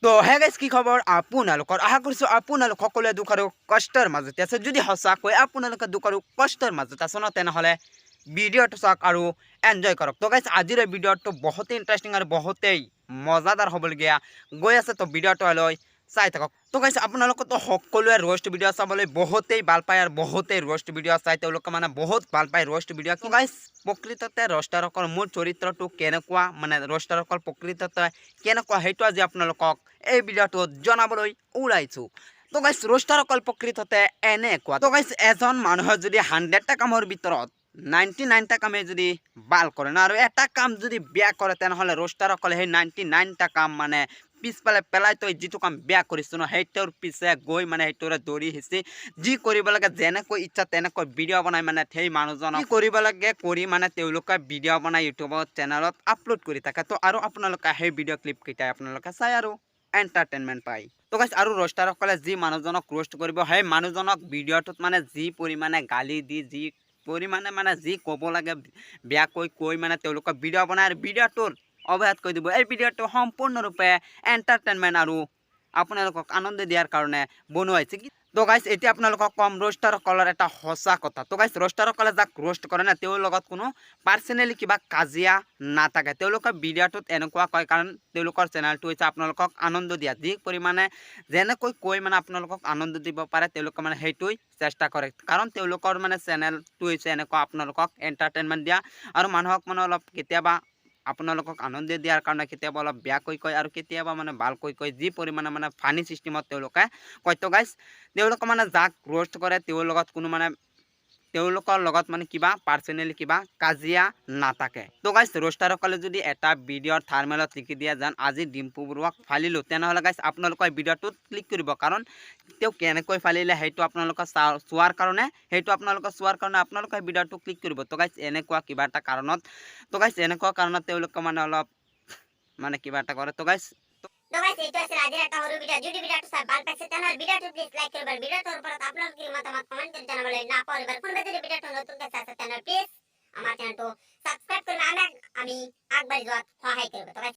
তো হে গাইছ, কি খবৰ আপোনালোকৰ? আশা কৰিছোঁ আপোনালোক সকলোৱে দুখ আৰু কষ্টৰ মাজতে আছে। যদি সঁচাকৈ আপোনালোকে দুখ আৰু কষ্টৰ মাজত আছে ন, তেনেহ'লে ভিডিঅ'টো চাওক আৰু এনজয় কৰক। তো গাইছ, আজিৰ এই ভিডিঅ'টো বহুতেই ইণ্টাৰেষ্টিং আৰু বহুতেই মজাদাৰ হ'বলগীয়া গৈ আছে। তো ভিডিঅ'টো লৈ চাই থাকক। তো গাইছ, আপোনালোকতো সকলোৱে ৰ'ষ্ট ভিডিঅ' চাবলৈ বহুতেই ভাল পায় আৰু বহুতেই ৰ'ষ্ট ভিডিঅ' চাই। তেওঁলোকে মানে বহুত ভাল পায় ৰ'ষ্ট ভিডিঅ'। তো গাইছ, প্ৰকৃততে ৰ'ষ্টাৰকৰ মূল চৰিত্ৰটো কেনেকুৱা, মানে ৰ'ষ্টাৰসকল প্ৰকৃততে কেনেকুৱা, সেইটো আজি আপোনালোকক এই ভিডিঅ'টোত জনাবলৈ ওলাইছোঁ। তো গাইছ, ৰ'ষ্টাৰসকল প্ৰকৃততে এনেকুৱা। তো গাইছ, এজন মানুহে যদি 100টা কামৰ ভিতৰত 99টা কামে যদি ভাল কৰে ন আৰু এটা কাম যদি বেয়া কৰে, তেনেহ'লে ৰ'ষ্টাৰসকলে সেই 99টা কাম মানে পিছফালে পেলাই থৈ যিটো কাম বেয়া কৰিছোঁ ন, সেইটোৰ পিছে গৈ মানে সেইটোৰে দৌৰি সিঁচি যি কৰিব লাগে, যেনেকৈ ইচ্ছা তেনেকৈ ভিডিঅ' বনাই, মানে সেই মানুহজনক কি কৰিব লাগে কৰি মানে তেওঁলোকে ভিডিঅ' বনাই ইউটিউবত চেনেলত আপলোড কৰি থাকে। তো আৰু আপোনালোকে সেই ভিডিঅ' ক্লিপকেইটাই আপোনালোকে চাই আৰু এণ্টাৰটেইনমেণ্ট পায়। তো গাইছ, আৰু ৰ'ষ্টাৰসকলে যি মানুহজনক ৰ'ষ্ট কৰিব, সেই মানুহজনক ভিডিঅ'টোত মানে যি পৰিমাণে গালি দি, যি পৰিমাণে মানে যি ক'ব লাগে বেয়াকৈ কৈ মানে তেওঁলোকে ভিডিঅ' বনায় আৰু ভিডিঅ'টোৰ অৱহেত কৰি দিব। এই ভিডিঅ'টো সম্পূৰ্ণৰূপে এণ্টাৰটেইনমেণ্ট আৰু আপোনালোকক আনন্দ দিয়াৰ কাৰণে বনোৱা হৈছে। তো গাইছ, এতিয়া আপোনালোকক ক'ম ৰ'ষ্টাৰসকলৰ এটা সঁচা কথা। তো গাইছ, ৰ'ষ্টাৰসকলে যাক ৰ'ষ্ট কৰে না, তেওঁৰ লগত কোনো পাৰ্চনেলি কিবা কাজিয়া নাথাকে। তেওঁলোকে ভিডিঅ'টোত এনেকুৱা কয়, কাৰণ তেওঁলোকৰ চেনেলটো হৈছে আপোনালোকক আনন্দ দিয়া। যি পৰিমাণে যেনেকৈ কৈ মানে আপোনালোকক আনন্দ দিব পাৰে, তেওঁলোকে মানে সেইটোৱেই চেষ্টা কৰে, কাৰণ তেওঁলোকৰ মানে চেনেলটো হৈছে এনেকুৱা আপোনালোকক এণ্টাৰটেইনমেণ্ট দিয়া। আৰু মানুহক মানে অলপ কেতিয়াবা আপোনালোকক আনন্দ দিয়াৰ কাৰণে কেতিয়াবা অলপ বেয়াকৈ কয় আৰু কেতিয়াবা মানে ভালকৈ কয়, যি পৰিমাণে মানে ফানি চিষ্টেমত তেওঁলোকে কয়। তো গাইছ, তেওঁলোকে মানে যাক ৰ'ষ্ট কৰে, তেওঁৰ লগত কোনো মানে তেওঁলোকৰ লগত মানে কিবা পাৰ্চনেলি কিবা কাজিয়া নাথাকে। তো গাইছ, ৰ'ষ্টাৰসকলে যদি এটা ভিডিঅ'ৰ থাম্বনেইলত লিখি দিয়া যেন "আজি ডিম্পু বৰুৱাক ফালিলোঁ", তেনেহ'লে গাইছ, আপোনালোকে ভিডিঅ'টোত ক্লিক কৰিব, কাৰণ তেওঁ কেনেকৈ ফালিলে সেইটো আপোনালোকে চোৱাৰ কাৰণে, সেইটো আপোনালোকে চোৱাৰ কাৰণে আপোনালোকে ভিডিঅ'টো ক্লিক কৰিব। তো গাইছ, এনেকুৱা কিবা এটা কাৰণত, তো গাইছ, এনেকুৱা কাৰণত তেওঁলোকে মানে অলপ মানে কিবা এটা কৰে। তো গাইছ, তো গাইস, এইটো আছিল আজিৰ এটা সৰু ভিডিঅ'। যদি ভিডিঅ'টো চাই ভাল পাইছে, তেনেহ'লে ভিডিঅ'টো প্লিজ লাইক কৰিব। ভিডিঅ'টোৰ ওপৰত আপোনালোকৰ কি মতামত কমেণ্ট কৰি জনাবলৈ নাপাহৰিব। কোনোবা যদি ভিডিঅ'টো নতুনকৈ চাইছে, তেনেহ'লে প্লিজ আমাৰ চেনেলটো